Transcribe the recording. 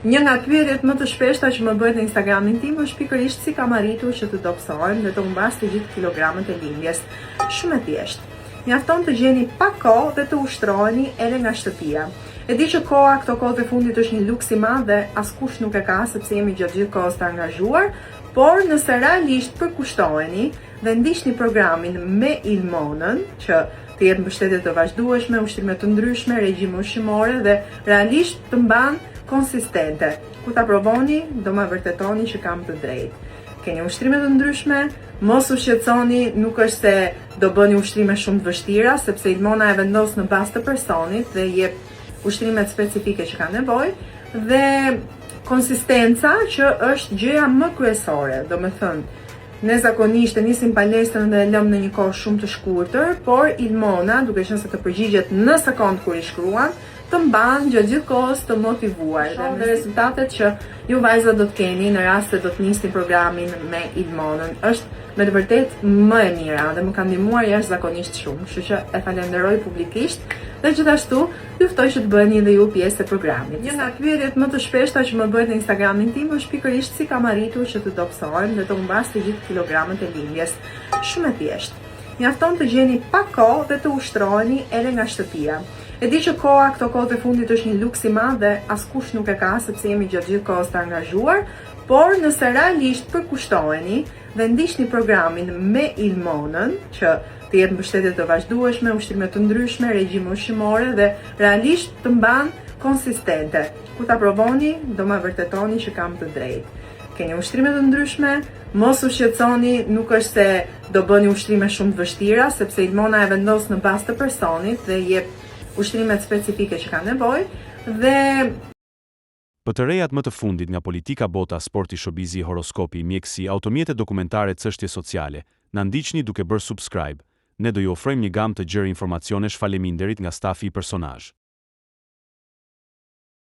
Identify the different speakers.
Speaker 1: Një nga pyetjet më të shpeshta që më bëhet në Instagramin tim është pikërisht si kam arritur që të dobësohem dhe të humbas të gjithë kilogramët e lindjes. Shumë e thjeshtë. Mjafton të gjeni pak kohë dhe të ushtroheni edhe nga shtëpia. E di që koha këto kohët e fundit është një luks i madh dhe askush nuk e ka sepse jemi gjatë gjithë kohës të angazhuar, por nëse realisht përkushtoheni dhe ndiqni programin me Ilmonën, që të jep mbështetje të vazhdueshme, ushtrime të ndryshme, regjime ushqimore dhe realisht të mban konsistente. Kur ta provoni, do ma vërtetoni që kam të drejtë. Keni ushtrime të ndryshme, mos u shqetësoni, nuk është se do bëni ushtrime shumë të vështira, sepse Ilmona e vendos në bazë të personit dhe jep ushtrimet specifike që ka nevojë dhe konsistenca që është gjëja më kryesore, domethënë Ne zakonisht e nisim palestrën dhe e lëmë në një kohë shumë të shkurtër, por Ilmona, duke qenë se të përgjigjet në sekondë kur i shkruan, të mban gjatë gjithë kohës të motivuar dhe me rezultatet që ju vajzat do të keni në rast se do të nisni programin me Ilmonën është me të vërtetë më e mira dhe më ka ndihmuar jashtëzakonisht shumë, kështu që e falenderoj publikisht dhe gjithashtu Ju ftoj që të bëheni edhe ju pjesë e programit. Një nga pyetjet më të shpeshta që më bëhet në Instagramin tim është pikërisht si kam arritur që të dobësohem dhe të humbas të gjithë kilogramët e lindjes. Shumë e thjeshtë. Mjafton të gjeni pak kohë dhe të ushtroheni edhe nga shtëpia. E di që koha këto kohët e fundit është një luks i madh dhe askush nuk e ka sepse jemi gjatë gjithë kohës të angazhuar, por nëse realisht përkushtoheni dhe ndiqni programin me Ilmonën, që të jep mbështetje të vazhdueshme, ushtrime të ndryshme, regjime ushqimore dhe realisht të mban konsistente. Kur ta provoni, do ma vërtetoni që kam të drejtë. Keni ushtrime të ndryshme, mos u shqetësoni, nuk është se do bëni ushtrime shumë të vështira, sepse Ilmona e vendos në bazë të personit dhe jep ushtrimet specifike që ka nevojë dhe
Speaker 2: Për të rejat më të fundit nga politika bota sporti showbizi horoskopi mjekësi automjete dokumentare cështje sociale na ndiqni duke bërë subscribe ne do ju ofrojmë një gamë të gjerë informacionesh faleminderit nga stafi i personazh.